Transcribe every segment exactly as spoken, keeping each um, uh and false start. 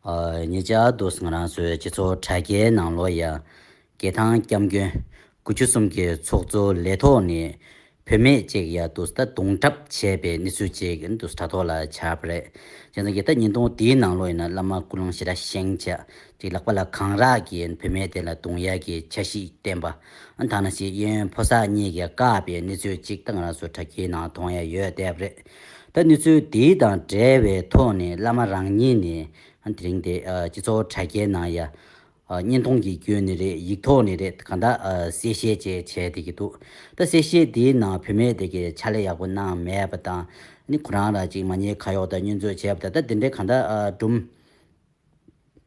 ཨ། ཉེ་ཆར་དུ་ང་རང་ཚོའི་སྤྱི་ཚོགས་དྲ་རྒྱའི་ནང་ལོགས་ཡ། རྒྱལ་ཐང་སྐྱབས་མགོན་དགུ་བཅུ་གསུམ་གྱི་ཚོགས་གཙོ་ལས་ཐོག་ནས་བུད་མེད་ཅིག་ཡ་དུ་ད་རྡུང་གྲབས་བྱས་པའི་གནས་ཚུལ་ཅིག་དུ་དྲ་ཐོག་ལ་ཆགས་པ་རེད། བྱས་ཙང་གི་ད་བརྙན་ཐུང་དེའི་ནང་ལོགས་ཡིན་ན་བླ་མ་ཀུན་སློང་ཞེ་དྲག་ཤེས་བྱ་ཅིག་ལག་པ་ལ་གང་རག་གིས་བུད་མེད་དེ་ལ་རྡུང་ཡ་གི་འཆར་གཞི་བསྟན་པ། ཨ། ཐ་ན་ཞིག་གཡས་གཡོན་ཕོ་གསར་གཉིས་ཀྱིས་བཀག་པའི་གནས་ཚུལ་ཅིག་ད་ང་རང་ཚོ་དྲ་རྒྱའི་ནང་མཐོང་ཡ་ཡོད་བསྡད་པ་རེད། ད་གནས་ཚུལ་དེའི་དང་འབྲེལ་བའི་ཐོག་ནས་བླ་མ་རང་ཉིད་ནས་ཨ་དེ་རིང་དེ་ཨ་སྤྱི་ཚོགས་དྲ་རྒྱའི་ནང་ཡ་ཨ་བརྙན་ཐུང་གི་བརྒྱུད་ནས་རེད། ཡིག་ཐོག་ནས་རེད། གང་ལྟར་ཨ་གསལ་བཤད་ཅིག་བྱས་བསྡད་ཀྱི་འདུག་ད་གསལ་བཤད་དེའི་ནང་བུད་མེད་དེ་གིས་ཕྱག་ལས་ཡག་པོ་གནང་མེད་པ་དང་། ནི་ཁོ་རང་ལ་ཅིག་མ་ཉེས་ཁ་གཡོགས་དང་བསྙོན་འཛུགས་བྱས་པ་དང་། ད་དེ་འདྲའི་གང་ལྟར་ཨ་སྒྲུང་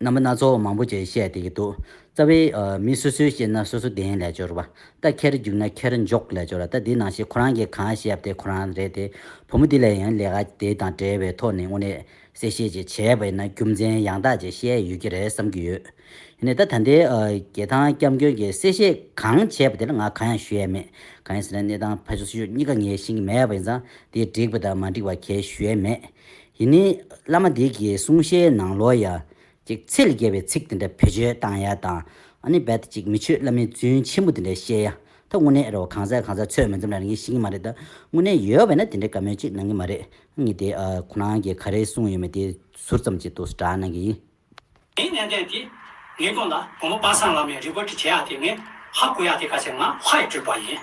རྣམ་པ་སྣ་ཚོགས་མང་པོ་ཅིག་བཤད་བསྡད་ཀྱི་འདུག་རྩ་བའི་ཨ་མི་སོ་སོའི་བཤད་ན་སོ་སོ་བདེན་ལབ་ཀྱི་ཡོད་རེད་པ། ད་ཁེར་རྒྱུག་ན་ཁེར་འཇོག་ལབ་ཀྱི་ཡོད་རེད། ད་འདི་ནང་བཞིན་ཁོ་རང་གིས་གང་བཤད་པ་དེ་ཁོ་རང་རེད་དེ། བུ་མོ་འདི་ལ་ཡང་ལས་ཀ་དེ་དང་འབྲེལ་བའི་ཐོག་ནས་དངོས་གནས་གསལ་བཤད་ཅིག་བྱས་པ་ཡིན་ན་རྒྱུ་མཚན་ཡང་དག་ཅིག་བཤད་ཡོད་ཀྱི་རེད་བསམ་གྱི་ཡོད། ཡིན་ནའི་ད་ད་ལྟའི་ཨ་རྒྱལ་ཐང་སྐྱབས་མགོན་གྱིས་གསལ་བཤད་གང་བྱས་པ་དེ་ལ་ང་གང་ཡང་ཞུ་ཡས་མེད། གང་ཡིན་ཟེར་ན་གནས་སྟངས་ཕར་ཕྱོགས་ཚུར་ཕྱོགས་གཉིས་ཀ་ངས་ཤེས་ཀྱི་མེད་པ་ཡིན་ཙང་དེ་འགྲིག་པ་དང་མ་འགྲིག་པ་གས་ཞུ་ཡས་མེད། ཡིན་ནའི་བླ་མ་འདི་གི་གསུང་བཤད་ནང་ལོགས་ཡ། ཅིག་ཚད་ལས་བརྒལ་བའི་ཚིག་དེ་འདྲ་བེད་སྤྱོད་བཏང་ཡ་དང་། ཨ་ནི་རྦད་དེ་ཅིག་མི་ཆོས་བླ་མའི་རྫུན་ཆེན་པོ་དེ་འདྲ་བཤད་ཡ། ད་དངོས་གནས་རེད་བ། གང་ཟག་གང་ཟག་ཚོད་མི་འཛོམས་ན་ངས་ཤེས་ཀྱི་མ་རེད། ད་དངོས་གནས་ཡོད་པ་ཡིན་ན་དེ་འདྲའི་བཀའ་མོལ་ཅིག་གནང་གི་མ་རེད། ངས་དེ་ཨ་ཁོ་རང་གིས་ག་རེ་གསུངས་ཡོད་མེད་དེ་ཟུར་ཙམ་ཅིག་ཏུ་བསྒྲགས་གནང་གི་ཡིན། དེའི་གནད་དོན་དེ་ངའི་ཁོང་ལ་བུ་མོ་པ་སངས་ལགས་མས་རི་པོ་ཊི་བྱེད་ཡ་དེ་ངས་ཧ་གོ་ཡ་དེ་ག་ཚད་ང་ལྷ་ཡི་སྤྲུལ་པ་ཡིན།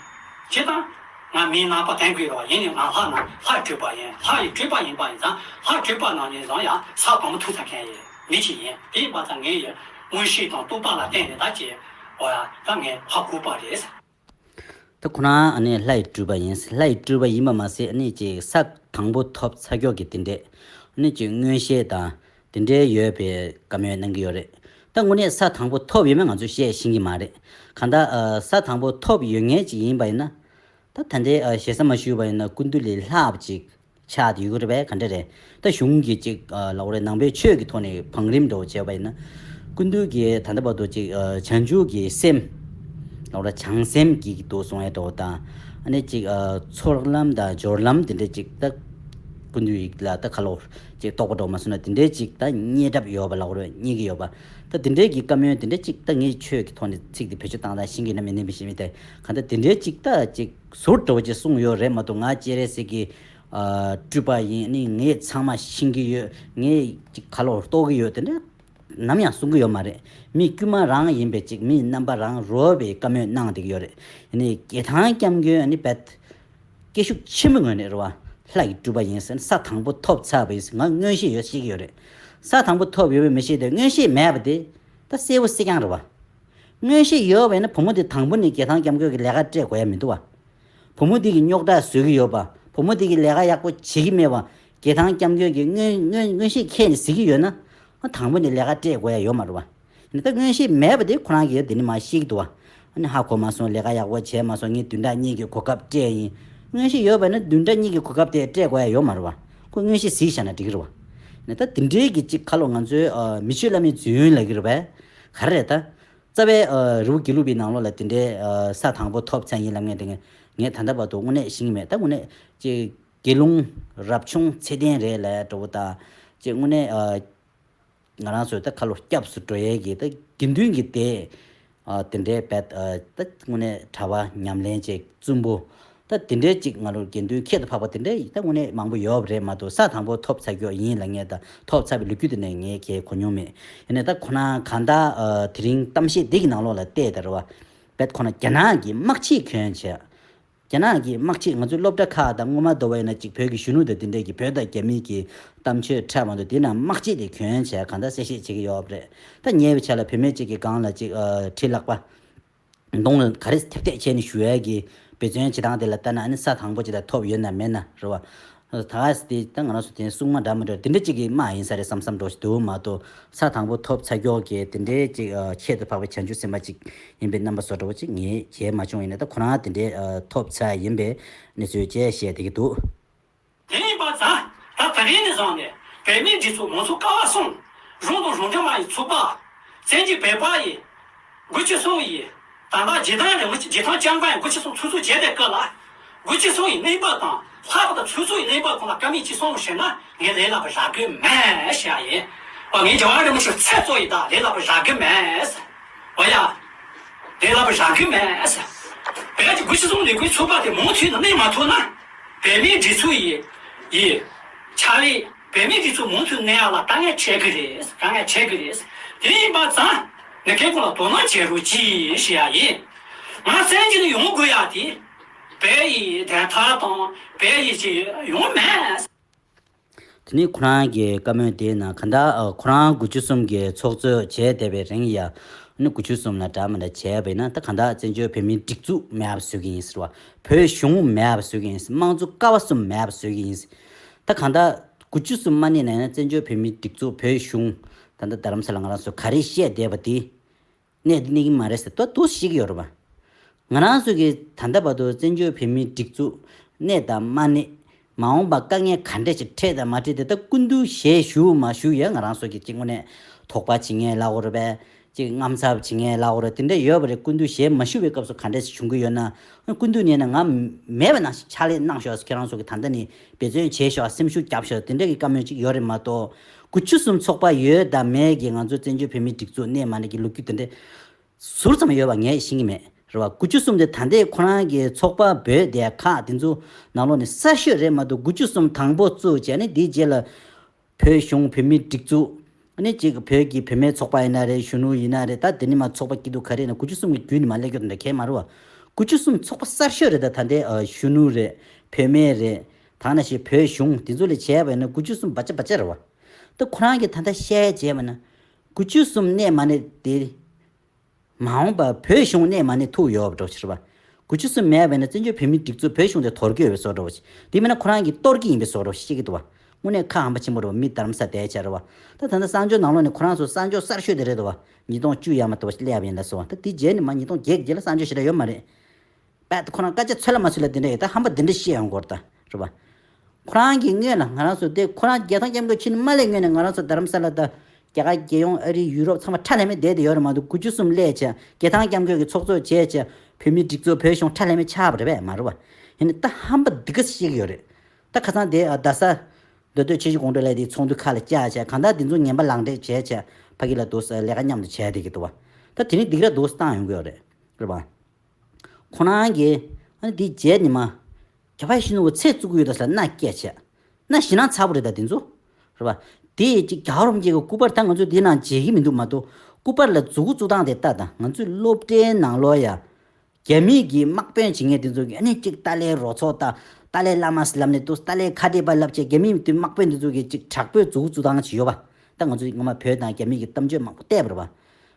བྱས་ཙང་ང་མིའི་ནང་པ་བསྟེན་དགོས་རེད་བ། ཡིན་ནའི་ང་ལྷ་ནང་ལྷ་ཡི་སྤྲུལ་པ་ཡིན། ལྷ་ཡི་སྤྲུལ་པ་ཡིན་པ་ཡིན་ཙང་ལྷ་སྤྲུལ་པ་ནང་ནས་བཟུང་ཡང་ས་དང་པོ་ཐུག་ཚར་མཁན་ཡིན་མི་ཞིག་ཡིན། དེ་ཡིན་པ་ཙང་ངས་ཡི་མངོན་ཤེས་དང་རྟོགས་པ་ལ་བརྟེན་ནས་ད་ཅེས་འོ་ཡ་ད་ངས་ཧ་གོ་བ་རེད། ད་ཁོ་རང་ཨ་ནི་ལྷ་ཡི་སྤྲུལ་པ་ཡིན། ལྷ་ཡི་སྤྲུལ་པ་ཡིན་པ་མ་ཟད་ཨ་ནི་ཅིག་ས་དང་པོ་ཐོབ་ཚར་མཁན་གྱི་དེ་འདྲས་ཨ་ནི་ཅིག་མངོན་ཤེས་དང་དེ་འདྲས་ཡོད་པའི་བཀའ་མོལ་གནང་གི་ཡོད་རེད། ད་དངོས་གནས་ས་དང་པོ་ཐོབ་ཡོད་མེད་ང་ཚོས་བཤད་ཤེས་ཀྱི་མ་རེད། གང་ལྟར་ཨ་ས་དང་པོ་ཐོབ་ཡོད་མཁན་ཅིག་ཡིན་པ་ཡིན་ན། ད་ད་ལྟའི་ཨ་ཞེ་ས་མ་ཞུས་པ་ཡིན་ན་ཀུན་འདུས་ལས་ལྷག་པ་ཅིག་ཆགས་ཡོད་ཀྱི་རེད་པས། ག་འདྲ་རེད། ད་གཞུང་གིས་ཅིག་ཨ་ལབ་དགོས་རེད། ནང་པའི་ཆོས་ཀྱི་ཐོག་ནས་བང་རིམ་འདྲ་བོ་བྱས་པ་ཡིན་ན། ཀུན་འདུས་ཀྱི་ད་ལྟ་བར་དུ་ཅིག་ཨ་བྱང་ཆུབ་ཀྱི་སེམས་ལབ་དགོས་རེད། བྱང་སེམས་ཀྱི་འདུག་གསུང་ཡ་འདྲ་བོ་དང་། ཨ་ནི་ཅིག་ཨ་ཚོགས་ལམ་དང་སྦྱོར་ལམ་དེ་འདྲ་ཅིག་ད་ཀུན་འདུས་ལ་ད་ཁ་ལོ་ཅིག་རྟོགས་པ་འདྲ་བོ་མ་སོང་ན་དེ་འདྲ་ཅིག་ད་རྙེད་གྲབས་ཡོད་པ་ལབ་དགོས་རེད། རྙེད་ཀྱི་ཡོད་པ། ད་དེ་འདྲའི་གི་བཀའ་མོལ་དེ་འདྲ་ཅིག་ད་ངས་ཆོས་ཀྱི་ཐོག་ནས་ཚིག་དེ་བེད་སྤྱོད་བཏང་སྟངས་ཤེས་ཀྱི་ན་མི་ནི་མི་ཤེས་མི་དེ་གང་ལྟར་དེ་འདྲའི་ཅིག་ད་ཅིག་ཟུར་འདྲ་བོ་ཅིག་གསུངས་ཡོད་རེད་མ་གཏོགས། ང་སྤྱན་རས་གཟིགས་ཀྱི་ཨ་སྤྲུལ་པ་ཡིན། ཨ་ནི་ངས་ཚང་མ་ཤེས་ཀྱི་ཡོད། ངས་ཅིག་ཁ་ལོ་རྟོགས་ཀྱི་ཡོད་དེ་འདྲ་ནམ་ཡང་གསུང་གི་ཡོད་མ་རེད། མི་དཀྱུས་མ་རང་ཡིན་པའི་ཅིག་མིའི་རྣམ་པ་རང་རོལ་པའི་བཀའ་མོལ་གནང་བསྡད་ཀྱི་ཡོད་རེད། ཨ་ནི་རྒྱལ་ཐང་སྐྱབས་མགོན་ཨ་ནི་རྦད་སྐད་ཤུགས་ཆེན་པོའི་ངོས་ནས་རེད་བ། ལྷ་ཡི་སྤྲུལ་པ་ཡིན་ཟེར་ན་ས་དང་པོ་ཐོབ་ཚར་བ་ཡིན་ཟེར་ང་མངོན་ཤེས་ཡོད་ཤེས་ཀྱི་ཡོད་རེད། ས་དང་པོ་ཐོབ་ཡོད་པའི་མི་ཤེས་དེ། མངོན་ཤེས་མེད་པ་དེ་ད་གསལ་པོ་གསལ་རྐྱང་རེད་བ། མངོན་ཤེས་ཡོད་པ་ཡིན་ན་བུ་མོ་དེ་དང་པོ་ནས་རྒྱལ་ཐང་སྐྱབས་མགོན་གྱི་ལས་ཀ་སྤྲད་དགོས་ཡ་མི་འདུག་བ། བུ་མོ་དེ་གི་རྙོག་དྲ་བཟོ་གི་ཡོད་པ། བུ་མོ་དེ་གི་ལས་ཀ་ཡག་པོ་བྱེད་ཀྱི་མེད་པ། རྒྱལ་ཐང་སྐྱབས་མགོན་གྱིས་མངོན་མངོན་མངོན་ཤེས་ཁྱེད་ནས་གཟིགས་ཀྱི་ཡོད་ན། ཨ་དང་པོ་ནས་ལས་ཀ་སྤྲད་དགོས་ཡ་ཡོད་མ་རེད་བ། ཡིན་ན་ད་མངོན་ཤེས་མེད་པ་དེ་ཁོ་རང་གིས་དེ་ནི་མ་ཤེས་ཀྱི་འདུག་བ། ཨ་ནི་ཧ་གོ་མ་སོང་། ལས་ཀ་ཡག་པོ་བྱས་མ་སོང་། ངས་བདུན་ཕྲག་གཉིས་ཀྱི་གོ་སྐབས་སྤྲད་ཡིན། མངོན་ཤེས་ཡོད་པ་ན་བདུན་ཕྲག་གཉིས་ཀྱི་གོ་སྐབས་དེ་སྤྲད་དགོས་ཡ་ཡོད་མ་རེད་བ། ཁོ་མངོན་ཤེས་གཟིགས་བཞག་ན་འགྲིག་གི་རེད་བ། ཡིན་ན་ད་དེ་འདྲའི་གི་ཅིག་ཁ་ལོ་ང་ཚོའི་ཨ་མི་ཆོས་བླ་མའི་རྫུན་ལབ་ཀྱི་རེད་པས། ག་རེ་རེད་ད། རྩ་བའི་ཨ་རི་བོ་དགེ་ལུགས་པའི་ནང་ལོགས་ལ་དེ་འདྲའི་ཨ་ས་དང་པོ་ཐོབ་ཚར་ཡིན་ལབ་མཁན་དེ་ངས་ངས་ད་ལྟ་བར་དུ་དངོས་གནས་ཤེས་ཀྱི་མེད། ད་དངོས་གནས་ཅིག་དགེ་སློང་རབ་བྱུང་ཚད་ལྡན་རེད་ལབ་འདྲ་བོ་དང་། ཅིག་དངོས་གནས་ཨ་ང་རང་ཚོའི་ད་ཁ་ལོ་སྐྱབས་སུ་འགྲོ་ཡས་ཀྱི་ད་དགེ་འདུན་གྱི་སྡེ་ཨ་དེ་འདྲའི་རྦད་ཨ་ད་དངོས་གནས་གྲྭ་པ་ཉམས་ལེན་བྱེད་བཙུན་པོ། ད་དེ་འདྲའི་ཅིག་ང་ལོ་དགེ་འདུན་ཁྱད་དུ་འཕགས་པ་དེ་འདྲའི་ད་དངོས་གནས་མང་པོ་ཡོད་པ་རེད་མ་གཏོགས། ས་དང་པོ་ཐོབ་ཚར་ཀྱོག་ཡིན་ལབ་མཁན་དང་ཐོབ་ཚར་བའི་ལོ་རྒྱུས་དེ་ནས་ངས་གའི་གོ་མྱོང་མེད། ཡིན་ནའི་ད་ཁོ་རང་གང་ལྟར་ཨ་དེ་རིང་གཏམ་བཤད་འདི་གི་ནང་ལོགས་ལ་བལྟས་ད་རེད་བ། རྦད་ཁོ་རང་རྒྱ་ནག་གི་དམག་ཆས་གྱོན་བྱས། རྒྱ་ནག་གི་དམག་ཆས་ང་ཚོའི་སློབ་གྲྭ་ཁག་དང་སྔོན་མ་འདྲ་བོ་ཡིན་ན་ཅིག་བོད་ཀྱི་གཞོན་ནུ་དང་དེ་འདྲས་ཀྱི་བོད་དང་རྒྱ་མི་གི་གཏམ་བརྗོད་འཕྲད་མ་གཏོགས། དེ་ནང་དམག་ཆས་དེ་གྱོན་བྱས་གང་ལྟར་གསལ་བཤད་བྱེད་ཀྱི་ཡོད་པ་རེད། ད་ཉེ་བའི་ཆར་ལ་བུད་མེད་ཅིག་གི་སྒང་ལ་ཅིག་ཨ་ཁྲིད་ལག་པ། གདོང་ལ་ག་རེ་ཐེབས་ཐེབས་བྱས་ནས་ཞུ་ཡས་ཀྱི་འབད་བརྩོན་བྱེད་སྟངས་དེ་ལ་ལྟ་ན་ཨ་ནི་ས་དང་པོ་ཅིག་ལ་ཐོབ་ཡོད་ན་མེད་ན་རེད་བ། ད་ག་སེ་དེ་ད་ང་རང་ཚོ་དེ་སྲུང་མ་འདྲ་མི་འདྲ་དེ་འདྲ་ཅིག་གི་དམག་ཡིན་ས་རེད་བསམ་བསམ་འདྲ་ཞིག་འདུག་མ་གཏོགས། ས་དང་པོ་ཐོབ་ཚར་ཀྱོག་གི་དེ་འདྲའི་ཅིག་ཨ་ཁྱད་དུ་འཕགས་པའི་བྱང་ཆུབ་སེམས་དཔའ་ཅིག་ཡིན་པའི་རྣམ་པ་བཟོ་འདྲ་བོ་ཅིག་ངས་མཇལ་མ་བྱུང་། ཡིན་ན་ད་ཁོ་རང་དེ་འདྲའི་ཨ་ཐོབ་ཚར་ཡིན་པའི་གནས་ཚུལ་བཅས་བཤད་བསྡད་ཀྱི་འདུག་དེ་ཡིན་པ་ཙང་ད་ད་རེས་ནས་བཟུང་ནས་བོད་མིའི་སྒྲིག་འཛུགས་མང་གཙོ་ཀ་བ་གསུམ། རོང་དང་རོང་འབྲོག་མ་ཡི་ཚོགས་པ། བཙན་གྱིས་བོད་པ་ཡི། དགུ་བཅུ་གསུམ་ཡི། ད་ལྟ་རྗེས་དྲན་རིན་པོ་ཆེ། རྗེས་དྲན་བསྐྱངས་པ་ཡང་དགུ་བཅུ་གསུམ་ཚོགས་གཙོ་བྱས་པའི་སྐབས་ལ། དགུ་བཅུ་གསུམ་ཡི་གནས་བབ་དང་ལྷག་པར་དུ་ཚོགས་གཙོ་ཡི་གནས་བབ་སྐོར་ལ་བཀའ་མོལ་ཅིག་གསུང་རོགས་ཞུས་ན་ངས་ལས་སླ་པོ་རག་གི་མེད་ཞུ་ཡ་ཡིན། ཨ། ངས་རྒྱལ་བ་རིན་པོ་ཆེ་ཚད་གཙོ་ཡིན་ད། ལས་སླ་པོ་རག་གི་མེད། ཨོ་ཡ། ལས་སླ་པོ་རག་གི་མེད། བོད་ཀྱི་དགུ་བཅུ་གསུམ་ལས་འགུལ་ཚོགས་པ་དེ་མུ་མཐུད་ནས་གནས་མ་ཐུབ་ན། བོད་མིའི་སྒྲིག་འཛུགས་ཡི་ཡི་ཕྱག་ལས། བོད་མིའི་སྒྲིག་འཛུགས་མུ་མཐུད་གནས་ཡག་ལ་དཀའ་ངལ་འཕྲད་ཀྱི་རེད། དཀའ་ངལ་འཕྲད་ཀྱི་རེད། དེ་ཡིན་པ་ཙང་། ནི་ཁེ་ཁོང་ལ་དོ་སྣང་བྱེད་རོགས་གྱིས་ཞུ་ཡག་ཡིན། ང་བཙན་བྱོལ་ནས་ཡོང་དགོས་ཡག་དེ། བོད་ཡི་བདེན་མཐའ་དང་བོད་ཡི་ཅིག་ཡོང་མེད། དེ་ནས་ཁོ་རང་གི་བཀའ་མོལ་དེའི་ནང་གང་ལྟར། ཨ། ཁོ་རང་དགུ་བཅུ་གསུམ་གྱི་ཚོགས་གཙོ་བྱས་བསྡད་པའི་རིང་ཡ། ཨ་ནི་དགུ་བཅུ་གསུམ་ལ་འདྲ་མི་འདྲ་བྱས་པ་ཡིན་ན། ད་གང་ལྟར་བཙན་བྱོལ་བོད་མིའི་སྒྲིག་འཛུགས་མེད་པ་བཟོ་གི་ཡིན་ཟེར་བ། བོད་གཞུང་མེད་པ་བཟོ་གི་ཡིན་ཟེར། དམངས་གཙོ་ཀ་བ་གསུམ་མེད་པ་བཟོ་གི་ཡིན་ཟེར། ད་གང་ལྟར་དགུ་བཅུ་གསུམ་མ་གནས་ན་ཡང་བཙན་བྱོལ་བོད་མིའི་སྒྲིག་འཛུགས། བོད་གཞུང་། ད་ལྟ་རྡ་རམ་ས་ལ་ང་རང་ཚོ་ག་རེ་བཤད་བསྡད་པ་དེ། གནས་འདི་གནས་ཀྱི་མ་རེད་ཟེར་ཏོག་ཏོག་ཤེས་ཀྱི་ཡོད་རེད་པ། ང་རང་ཚོ་གི་ད་ལྟ་བར་དུ་བཙན་བྱོལ་བོད་མིའི་སྒྲིག་འཛུགས་གནས་དང་མ་གནས། མ་འོངས་པ་དཀའ་ངལ་ག་འདྲ་ཞིག་འཕྲད་དང་མ་འཕྲད་དེ། ད་སྐུ་མདུན་ཞལ་བཞུགས་མ་བཞུགས་ཡ་ང་རང་ཚོ་གི་གཅིག་དངོས་གནས་དོགས་པ་བྱེད་མཁན་ལབ་དགོས་རེད་པས། གཅིག་དངངས་འཚབ་བྱེད་མཁན་ལབ་དགོས་རེད། དེ་འདྲ་ཡོད་པ་རེད། སྐུ་མདུན་ཞལ་མ་བཞུགས་པའི་སྐབས་སུ་ག་འདྲ་ཞིག་བྱུང་གི་ཡོད་ན། སྐུ་མདུན་ནས་ན་ང་མེད་པ་ནང་བཞིན་ཕྱག་ལས་གནང་ཤོག་ཟེར། ཁྱེད་རང་ཚོ་གི་ད་ལྟ་ནས་འབད་བརྩོན་བྱས་ཤོག་སེམས་ཤུགས་རྒྱབ་ཤོག་དེ་འདྲ་གི་བཀའ་མོལ་ཅིག་ཡོད་རེད་མ་གཏོགས། དགུ་བཅུ་གསུམ་ཚོགས་པ་ཡོད་དང་མེད་ཀྱི་ང་ཚོ་བཙན་བྱོལ་བོད་མིའི་སྒྲིག་འཛུགས་གནས་མ་གནས་ཀྱི་ལོ་རྒྱུས་དེ་འདྲ་ཟུར་ཙམ་ཡོད་པ་ངས་ཤེས་ཀྱི་མེད། རེད་བ། དགུ་བཅུ་གསུམ་དེ་ད་ལྟའི་ཁོ་རང་གི་ཚོགས་པ་བོད་དེ་ཁག་དེ་ཚོ་ནང་ལོགས་ནས་གསར་ཤོས་རེད་མ་གཏོགས། དགུ་བཅུ་གསུམ་དང་པོ་བཙུགས་བྱས་ནས་དེའི་རྗེས་ལ་བོད་གཞུང་། བོད་མིའི་སྒྲིག་འཛུགས། ཨ་ནི་གཅིག་བོད་ཀྱི་བུད་མེད་ཚོགས་པ་ཡིན་ན་རེད། གཞོན་ནུ་ཡིན་ན་རེད། ད་དེ་ནི་མ་ཚོགས་པ་སྐྱིད་སྡུག་ག་རེ་ཡིན་ན། དགུ་བཅུ་གསུམ་གྱི་བརྒྱུད་ནས་མ་སླེབས་རྒྱུ་དེ་འདྲ་གང་ཡང་མ་རེད་བ། དགུ་བཅུ་གསུམ་ཚོགས་པ་གསར་ཤོས་རེད། ད་ད་ལྟའི་ཨ་གཞོན་ནུ་རེད། བུད་མེད་རེད། ད་ནང་བཞིན་བོད་གཞུང་དེ་ཚོ་ལ་བྱས་པ་ཡིན་ན་དགུ་བཅུ་གསུམ་བ་ཆ་བ་ཆ་རེད་བ། ད་ཁོ་རང་གིས་ད་ལྟ་བཤད་བྱས་པ་ན། དགུ་བཅུ་གསུམ་གནས་མ་གནས་དེ། མ་འོངས་པར་བོད་གཞུང་གནས་མ་གནས་ཐུག་ཡོད་པ་འདྲ་པོ་ཞིག་རེད་བ། དགུ་བཅུ་གསུམ་མེད་པ་ཡིན་ན་བཙན་བྱོལ་བོད་མིའི་སྒྲིག་འཛུགས་བོད་གཞུང་དེ་དོར་གྱི་ཡོད་པའི་བཟོ་འདྲ་པོ་ཞིག་དེ་མིན་ན་ཁོ་རང་གིས་གཏོར་གྱི་ཡིན་པའི་བཟོ་འདྲ་པོ་ཞིག་བཤད་ཀྱི་འདུག་བ། དངོས་གནས་ཁ་ཧམ་པ་ཆེན་པོ་རེད་བ། མི་རྡ་རམ་ས་བསྡད་བྱས་རེད་བ། ད་ད་ལྟ་གསར་འགྱུར་ནང་ལོགས་ནས་ཁོ་རང་ཚོ་གསར་འགྱུར་གསར་ཤོས་དེ་རེད་འདུག་བ། ཉིས་སྟོང་བཅུ་ཡར་མར་འདྲ་པོ་ཞིག་སླེབས་པ་ཡིན་ད་སོ། ད་དེ་རྗེས་ནས་མར་ཉིས་སྟོང་བརྒྱད་ཀྱི་རྗེས་ལ་གསར་འགྱུར་ཞེ་དྲག་ཡོད་མ་རེད། པད་ཁོ་རང་སྐད་ཆ་ཚོད་ལ་མ་ཚོད་ལ་དེ་འདྲ་ཡོད། ད་ཧམ་པ་དེ་འདྲ་བཤད་ཡོང་གི་ཡོད་རེད་ད། རེད་བ། ཁོ་རང་གི་སྔོན་ལ་ང་རང་ཚོ་དེ། ཁོ་རང་རྒྱལ་ཐང་སྐྱབས་མགོན་ཕྱིན་མ་སླེབས་སྔོན་ནས་ང་རང་ཚོ་རྡ་རམ་ས་ལ་དང་། རྒྱ་གར་རྒྱལ་ཡོངས། ཨ་རི། ཡུ་རོབ་ཚང་མ་ཁྲ་ལྷམ་མེ་བསྡད་དེ་ཡོད་རེད་མ་གཏོགས། དགུ་བཅུ་གསུམ་སླེབས་བྱས་རྒྱལ་ཐང་སྐྱབས་མགོན་གྱི་ཚོགས་གཙོ་བྱས་བྱས་བོད་མི་སྒྲིག་འཛུགས་བོད་གཞུང་ཁྲ་ལྷམ་མེ་ཆགས་པ་རེད་པས། མ་རེད་བ། ཡིན་ནའི་ད་ཧམ་པ་འདི་ག་བཤད་ཀྱི་ཡོད་རེད། ད་ཁ་སང་དེ་ཨ་རྡ་ས་མདོ་སྟོད་ཆུ་བཞི་སྒང་དྲུག་ལ་དེ་ཚོགས་འདུ་ཁག་ལ་བཅར་བྱས་གང་ལྟར་དེ་ཚོ་ངན་པ་ལག་འབྲེལ་བྱས་བྱས་ཕ་གི་ལ་འདུག་ལས་ཀ་མཉམ་དུ་བྱས་བསྡད་ཀྱི་འདུག་བ། ད་དེ་རིང་སྡིགས་ར་འདུག་བཏང་ཡོང་གི་ཡོད་རེད། རེད་བ། ཁོ་རང་གིས་ཨ་ནི་དེའི་རྗེས་ནས་མར་རྒྱལ་བ་ཡིད་བཞིན་ནོར་བུ་ཚེ་བཙུགས་ཀྱི་ཡོད་ད་ཟེར་མནའ་སྐྱེལ་བྱས། མནའ་ཞེད་སྣང་ཚ་པོ་རེད་ད་དེ་ཚོ། རེད་བ། དེ་ཅིག་རྒྱལ་བ་རིན་པོ་ཆེ་གི་སྐུ་པར་ད་ང་ཚོས་དེའི་ནང་མཇལ་གྱི་མི་འདུག་མ་གཏོགས། སྐུ་པར་ལ་མཛུབ་གུ་བཙུགས་སྟངས་དེ་ལྟ་དང་། ང་ཚོའི་སློབ་གྲྭའི་ནང་ལོགས་ཡ། རྒྱ་མི་གི་དམག་དཔོན་བྱེད་མཁན་དེ་ཚོ་གིས་ཨ་ནི་ཅིག་ཏཱ་ལའི་རོགས་ཚོགས་དང་། ཏཱ་ལའི་བླ་མ་ཟེར་ལབ་ནས་འདུག་ཏཱ་ལའི་ཁ་བྲལ་པ་ལབ་བྱས། རྒྱ་མི་དེ་དམག་དཔོན་དེ་ཚོ་གིས་ཅིག་དྲག་པོའི་མཛུབ་གུ་བཙུགས་སྟངས་ཅིག་ཡོད་པ། ད་ང་ཚོས་སྔོན་མ་བོད་དང་རྒྱ་མི་གི་གཏམ་བརྗོད་མང་པོ་བལྟས་པ་རེད་བ།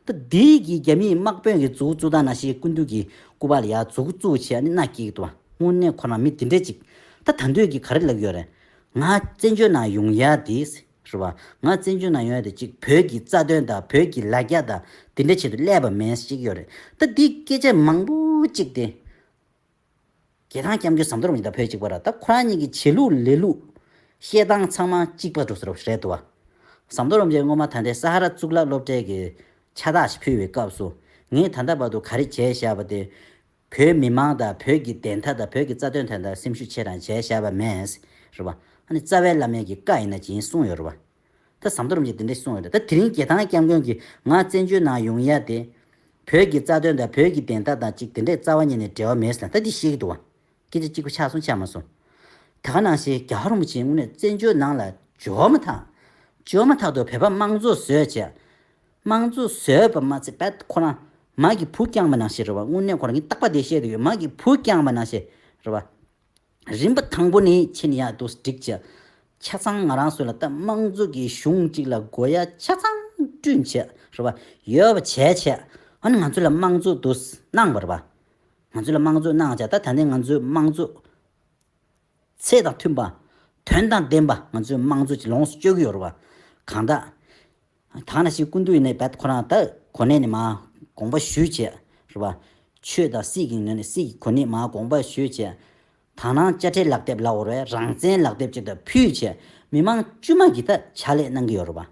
ད་འདི་གི་རྒྱ་མིའི་དམག་དཔོན་གྱི་མཛུབ་གུ་བཙུགས་སྟངས་ནང་བཞིན་སྐུ་མདུན་གྱི་སྐུ་པར་ལ་ཡར་མཛུབ་གུ་བཙུགས་བྱས་ཨ་ནི་མནའ་སྐྱེལ་གྱི་འདུག་བ། དངོས་གནས་ཁོ་རང་མི་དེ་འདྲ་ཅིག་ད་ད་འདོད་ཀྱི་ག་རེ་ལབ་ཡོད་རེད། ང་བཙན་བྱོལ་ནང་ཡོང་ཡ་དེ། རེད་བ། ང་བཙན་བྱོལ་ནང་ཡོང་ཡ་དེ་ཅིག་བོད་ཀྱི་རྩ་དོན་དང་བོད་ཀྱི་ལ་རྒྱ་དང་དེ་འདྲ་ཆེད་དུ་སླེབས་པ་མིན་ཞིག་ཡོད་རེད། ད་འདི་སྐད་ཆ་མང་པོ་ཅིག་དེ། རྒྱལ་ཐང་སྐྱབས་མགོན་ཟམ་གདོང་རིན་པོ་ཆེ་དང་བོད་གཅིག་པ་ར། ད་ཁོ་རང་གཉིས་ཀྱི་བྱེད་ལུགས་ལས་ལུགས་བཤད་སྟངས་ཚང་མ་གཅིག་པ་འགྲོ་ས་རེད་འདུག་བ། ཟམ་གདོང་རིན་པོ་ཆེ་སྔོན་མ་ད་ལྟའི་ས་ཧ་ར་གཙུག་ལག་སློབ་གྲྭའི་གི་ཕྱག་རྟགས་ཤིག་ཕུལ་བའི་སྐབས་སུ། ངས་ད་ལྟ་བར་དུ་ག་རེ་བྱས་བཞག་པ་དེ། བོད་མི་མང་དང་བོད་ཀྱི་བདེན་མཐའ་དང་བོད་ཀྱི་རྩ་དོན་དོན་དག་སེམས་ཤུགས་ཆེ་རང་བྱས་བཞག་པ་མེད། རེད་བ། ཨ་ནི་རྩ་བའི་བླ་མའི་གི་བཀའ་ཡིན་ན་ཅིག་ཡིན་གསུངས་ཡོད་རེད་བ། ད་ཟམ་གདོང་རིན་པོ་ཆེས་དེ་འདྲ་གསུངས་ཡོད་རེད། ད་དེ་རིང་རྒྱལ་ཐང་སྐྱབས་མགོན་གྱིས་ང་བཙན་བྱོལ་ནང་ཡོང་ཡ་དེ། བོད་ཀྱི་རྩ་དོན་དང་བོད་ཀྱི་བདེན་མཐའ་དང་གཅིག་དེ་འདྲས་རྩ་བ་ཉིད་ནས་འབྲེལ་བ་མེད་ཟེར་ན། ད་འདི་ཤེས་ཀྱི་འདུག་བ། སྐད་ཆ་གཅིག་པ་ཆགས་སོང་ཆགས་མ་སོང་། ད་ག་ནང་བཞིན་རྒྱལ་བ་རིན་པོ་ཆེ་དངོས་གནས་བཙན་བྱོལ་ནང་ལ་འབྱོར་མ་ཐག་འབྱོར་མ་ཐག་ཏུ་བོད་པ་དམངས་གཙོ་བཟོས་བྱས། དམངས་གཙོ་བཟོས་པ་མ་ཚད་པས་ཁོ་རང་མ་གི་བུ་བསྐྱངས་པ་ནང་བཞིན་རེད་བ། དངོས་གནས་ཁོ་རང་གིས་རྟག་པ་དེ་བཤད་དུ་ཡོད། མ་གི་བུ་བསྐྱངས་པ་ནང་བཞིན་རེད་བ། རིམ་པ་དང་པོ་ནས་ཕྱིན་ཡག་འདུག་འགྲིག་བྱས། ཆ་ཚང་ང་རང་ཚོ་ལ་ད་དམངས་གཙོ་གི་གཞུང་གཅིག་ལ་དགོས་ཡ་ཆ་ཚང་བསྐྲུན་བྱས་རེད་བ། ཡོད་པ་བྱས་བྱས། ཨ་ནི་ང་ཚོ་ལ་དམངས་གཙོ་འདུག་གནང་བ་རེད་བ། ང་ཚོ་ལ་དམངས་གཙོ་གནང་བྱས། ད་ད་ནས་ང་ཚོའི་དམངས་གཙོ་ཚད་དང་མཐུན་པ། དོན་དང་ལྡན་པ་ང་ཚོའི་དམངས་གཙོ་ཅིག་ལོངས་སུ་སྤྱོད་ཀྱི་ཡོད་རེད་བ། གང་ལྟར། ད་ནང་བཞིན་སྐུ་མདུན་ཡིན་ནའི་རྦད་ཁོ་རང་ད་གོ་གནས་ནས་མར་དགོངས་པ་ཞུས་བྱས་རེད་བ། ཆོས་དང་སྲིད་ཀྱི་ངོས་ནས། སྲིད་ཀྱི་གོ་གནས་མར་དགོངས་པ་ཞུས་བྱས། དག་སྣང་དཔྱ་ཁྲལ་ལག་དེབ་ལབ་དགོས་རེད། རང་བཙན་ལག་དེབ་ཅིག་ད་ཕུལ་བྱས། མི་མང་དཀྱུས་མ་གིས་ད་ཕྱག་ལས་གནང་གི་ཡོད་རེད་བ།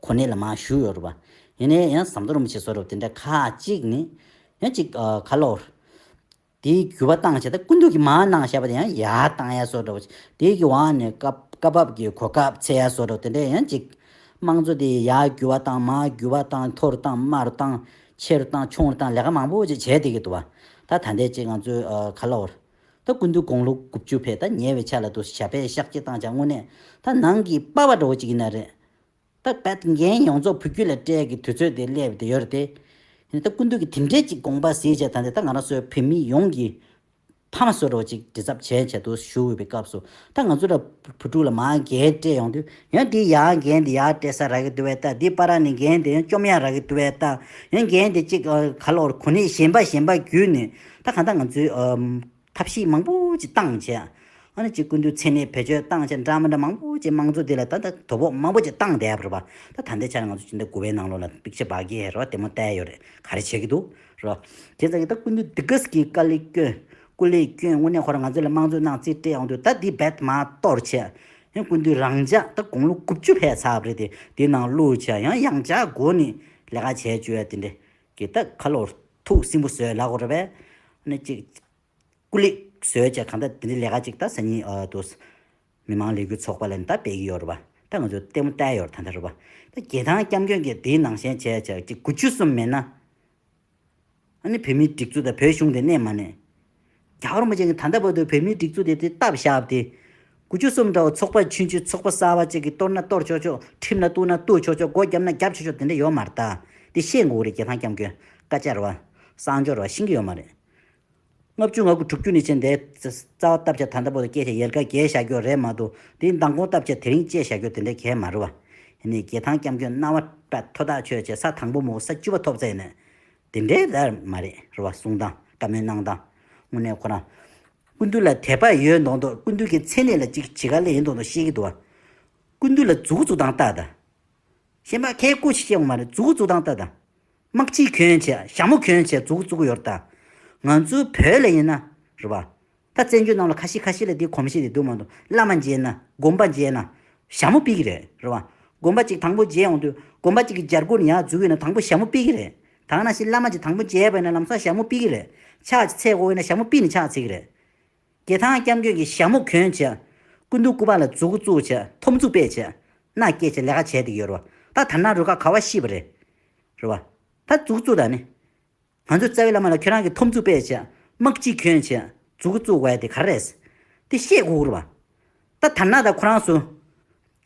གོ་གནས་ལ་མར་བཞུགས་ཡོད་རེད་བ། ཡིན་ནའི་ཡང་ཟམ་གདོང་རིན་པོ་ཆེ་བཟོ་འདྲ་དེ་འདྲ་ཁག་ཅིག་ནི། ཡང་ཅིག་ཨ་ག་ལབ་དགོས་རེད། དེའི་འགྱུར་བ་བཏང་བྱས། ད་སྐུ་མདུན་གྱིས་མར་གནང་བཞག་པ་དེ་ཡང་ཡར་བཏང་ཡ་བཟོ་འདྲ་བོ། དེའི་གི་འོག་ནས་སྐབས་སྐབས་བབ་ཀྱི་གོ་སྐབས་འཚོལ་ཡ་བཟོ་འདྲ་བོ་དེ་འདྲས་ཡང་ཅིག་ དམངས་གཙོ་དེ་ཡར་འགྱུར་བ་བཏང་མར་འགྱུར་བ་བཏང་མཐོ་རུ་བཏང་དམའ་རུ་བཏང་ཆེ་རུ་བཏང་ཆུང་རུ་བཏང་ལས་ཀ་མང་པོ་ཅིག་བྱས་བསྡད་ཀྱི་འདུག་བ། ད་ད་ལྟའི་ཅིག་ང་ཚོའི་ཨ་ག་ལབ་དགོས་རེད། ད་སྐུ་མདུན་དགུང་ལོ་དགུ་བཅུ་ཕེབས་ད་ཉེ་བའི་ཆར་ལ་འདུག་ཞབས་པད་བཤགས་གཅིག་བཏང་བྱ་དངོས་གནས་ད་ནང་གི་པ་ཕ་འདྲ་བོ་ཅིག་ཡིན་ན་རེད། ད་བད་འགན་ཡོངས་རྫོགས་བོད་བརྒྱུད་ལ་སྤྲད་ཀྱི་དུས་ཚོད་དེ་སླེབས་བསྡད་ཡོད་རེད་དེ། ཡིན་ད་སྐུ་མདུན་གྱི་དེ་འདྲའི་ཅིག་དགོངས་པ་གཟིགས་བྱས་ད་ལྟ་ད་ང་རང་ཚོའི་བོད་མི་ཡོངས་ཀྱི་ཕ་མ་བཟོ་འདྲ་བོ་ཅིག་འདྲི་ཚབ་བྱས་བྱས་འདུག་ཞུ་འོས་པའི་སྐབས་སུ་ད་ང་ཚོ་ལ་བུ་ཕྲུག་ལ་མར་འགན་སྤྲད་ཡོང་དུས་ཡང་དེ་ཡར་འགན་དེ་ཡར་སྤྲད་ས་རག་གི་འདུག་བས་ད་དེ་བར་ནས་འགན་དེ་ཡང་བཅོམ་ཡག་རག་གི་འདུག་བས་ད་ཡང་འགན་དེ་ཅིག་ག་ལབ་དགོས་རེད་གོ་གནས་གཞན་པ་གཞན་པ་བརྒྱུད་ནས་ད་གང་ལྟར་ང་ཚོའི་ཨམ། ཐབས་ཤེས་མང་པོ་ཅིག་བཏང་བྱས། ཨ་ནི་ཅིག་སྐུ་མདུན་མཚན་གནས་བེད་སྤྱོད་བཏང་བྱས་འདྲ་མི་འདྲ་མང་པོ་ཅིག་དམངས་གཙོ་འདི་ལ་ད་ལྟ་དོ་ཕོག་མང་པོ་ཅིག་བཏང་བསྡད་པ་རེད་པ། ད་ད་ལྟའི་ཆར་ང་ཚོ་སྤྱི་ཟླ་དགུ་པའི་ནང་ལོགས་ལ་པིག་ཅར་བ་གི་ཧེ་རོ་ལྟད་མོ་བལྟས་ཡོད་རེད་ག་རེ་བྱེད་ཀྱི་འདུག་རོ། དེ་ཙང་གི་ད་སྐུ་མདུན་འདི་ག་ས་གི་དཀའ་ལས་བསྐྱོན་སྐུ་ལས་བསྐྱོན་དངོས་གནས་ཁོ་རང་ང་ཚོ་ལ་དམངས་གཙོ་གནང་རྩིས་སྤྲད་ཡོང་དུས་ད་འདི་རྦད་མར་གཏོར་བྱས། ཡང་སྐུ་མདུན་རང་འཇགས་ད་དགུང་ལོ་དགུ་བཅུ་ཕེབས་ཚར་བ་རེད་དེ་དེའི་ནང་བླུགས་བྱས་ཡང་ཡང་བསྐྱར་སྒོ་ནས་ལས་ཀ་བྱས་བཅུག་ཡ་དེ་འདྲས་ཀྱི་ད་ཁ་ལོར་ཐུགས་སྲིན་པོ་བཟོས་ལབ་དགོས་རེད་པས། ཨ་ནི་ཅིག་སྐུ་ལས་བཟོས་བྱས་གང་ལྟར་དེ་འདྲའི་ལས་ཀ་ཅིག་ད་སང་ཉིན་ཨ་དུ་མི་མང་ལས་འགུལ་ཚོགས་པ་ལ་ནི་ད་སྤེལ་གྱི་ཡོད་རེད་པ། ད་ང་ཚོ་ལྟད་མོ་བལྟས་ཡོད་རེད་ད་ལྟ་རེད་པ། ད་རྒྱལ་ཐང་སྐྱབས་མགོན་གྱིས་དེའི་ནང་བཞིན་བྱས་བྱས་ཅིག་དགུ་བཅུ་གསུམ་མེད་ན། ཨ་ནི་བོད་མིའི་སྒྲིག་འཛུགས་དང་བོད་གཞུང་དེ་གནས་མ་གནས། རྒྱ་གར་མི་ཅན་གྱིས་ད་ལྟ་བར་དུ་བོད་མིའི་སྒྲིག་འཛུགས་དེ་དེ་བཏབ་བཞག་པ་དེ། དགུ་བཅུ་གསུམ་འདྲ་བོ་ཚོགས་པ་ཆུང་ཆུང་ཚོགས་པ་གསར་པ་ཅིག་གིས་གཏོར་ན་གཏོར་ཆོག་ཆོག་ཁྲིམས་ལ་གཏུག་ན་གཏུག་ཆོག་ཆོག་སྒོ་བརྒྱབ་ན་བརྒྱབ་ཆོག་ཆོག་དེ་འདྲ་ཡོད་མ་རེད་ད། དེ་ཤེས་དགོས་རེད་རྒྱལ་ཐང་སྐྱབས་མགོན་བཀའ་རྒྱ་རེད་པ། གསང་སྦྱོར་རེད་པ་ཤེས་ཀྱི་ཡོད་མ་རེད། ལྔ་བཅུ་ང་དགུ་དྲུག་ཅུ་ནས་བྱས་འདས་རྩ་བ་བཏབ་བྱས་ད་ལྟ་བར་དུ་སྐད་ཆ་ཡལ་ག་བརྒལ་བཞག་རྒྱུ་རེད་མ་གཏོགས་དེའི་མདང་དགོང་བཏབ་བྱས་དེ་རིང་བཅད་བཞག་རྒྱུ་དེ་འདྲ་གས་མ་རེད་པ། ཡིན་ནའི་རྒྱལ་ཐང་སྐྱབས་མགོན་སྣང་བ་པད་མཐོ་ཐག་ཆོད་བྱས་ས་དང་པོ་མོ་ས་བཅུ་པ་ཐོབ་ཚར་ནས་དེ་འདྲའི་ར་མ་རེད་རེད་པ་གསུང་སྟངས་བཀའ་མོལ་གནང་སྟངས་དངོས་གནས་ཁོ་རང་སྐུ་མདུན་ལ་དད་པ་ཡོད་མདོག་མདོག་སྐུ་མདུན་གྱི་མཚན་གནས་ལ་ཅིག་ཇི་ག་ལས་ཡིན་མདོག་མདོག་བཤད་ཀྱི་འདུག་པ། སྐུ་མདུན་ལ་མཛུ་གུ་བཙུགས་སྟངས་ལྟ་ད། གཞན་པ་ཁའི་སྐུ་ཞིག་སྐྱེ་འོང་མ་རེད་མཛུ་གུ་བཙུགས་སྟངས་ལྟ་ད། དམག་སྤྱི་གྱོན་བྱས་ཞྭ་མོ་གྱོན་བྱས་མཛུ་གུ་བཙུགས་ཀྱི་ཡོད་རེད་ད། ང་ཚོའི་བོད་ལ་ཡིན་ན་རེད་པ། ད་བཙན་བྱོལ་ནང་ལ་ཁ་ཤས་ཁ་ཤས་ལ་དེ་གོམས་གཤིས་དེ་འདུག་མ་འདུག་བླ་མ་མཇལ་ན་དགོན་པ་མཇལ་ན་ཞྭ་མོ་ཕུད་ཀྱི་རེད་རེད་པ། དགོན་པ་གཅིག་དང་པོ་མཇལ་ཡོང་དུས་དགོན་པ་གཅིག་གི་རྒྱལ་སྒོ་ནས་ཡར་འཛུལ་ཡོད་ན་དང་པོ་ཞྭ་མོ་ཕུད་ཀྱི་རེད། ད་ག་ནང་བཞིན་བླ་མ་གཅིག་དང་པོ་མཇལ་བ་ཡིན་ན་ལམ་སང་ཞྭ་མོ་ཕུད་ཀྱི་རེད། ཕྱག་ཅིག་འཚལ་དགོས་ཡོད་ན་ཞྭ་མོ་ཕུད་ནས་ཕྱག་འཚལ་གྱི་རེད། རྒྱལ་ཐང་སྐྱབས་མགོན་གྱིས་ཞྭ་མོ་གྱོན་བྱས། སྐུ་མདུན་སྐུ་པར་ལ་མཛུ་གུ་བཙུགས་བྱས་ཐོབ་མཛུབ་སྤེལ་བྱས། མནའ་སྐྱེལ་བྱས་ལས་ཀ་བྱས་བསྡད་ཀྱི་ཡོད་རེད་པ། ད་དར་ནག་རུ་ཁག་ག་པར་ཤི་བ་རེད། རེད་པ། ད་མཛུ་གུ་བཙུགས་དང་ནི། ང་ཚོའི་རྩ་བའི་བླ་མ་ལ་ཁྱོད་རང་གིས་ཐོབ་མཛུབ་སྤེལ་བྱས། དམག་སྤྱི་གྱོན་བྱས། མཛུ་གུ་བཙུགས་དགོས་ཡ་དེ་ག་རེ་རེད། དེ་བཤད་དགོས་ཀྱི་རེད་པ། ད་དར་ནག་དང་ཁོ་རང་ཚོ།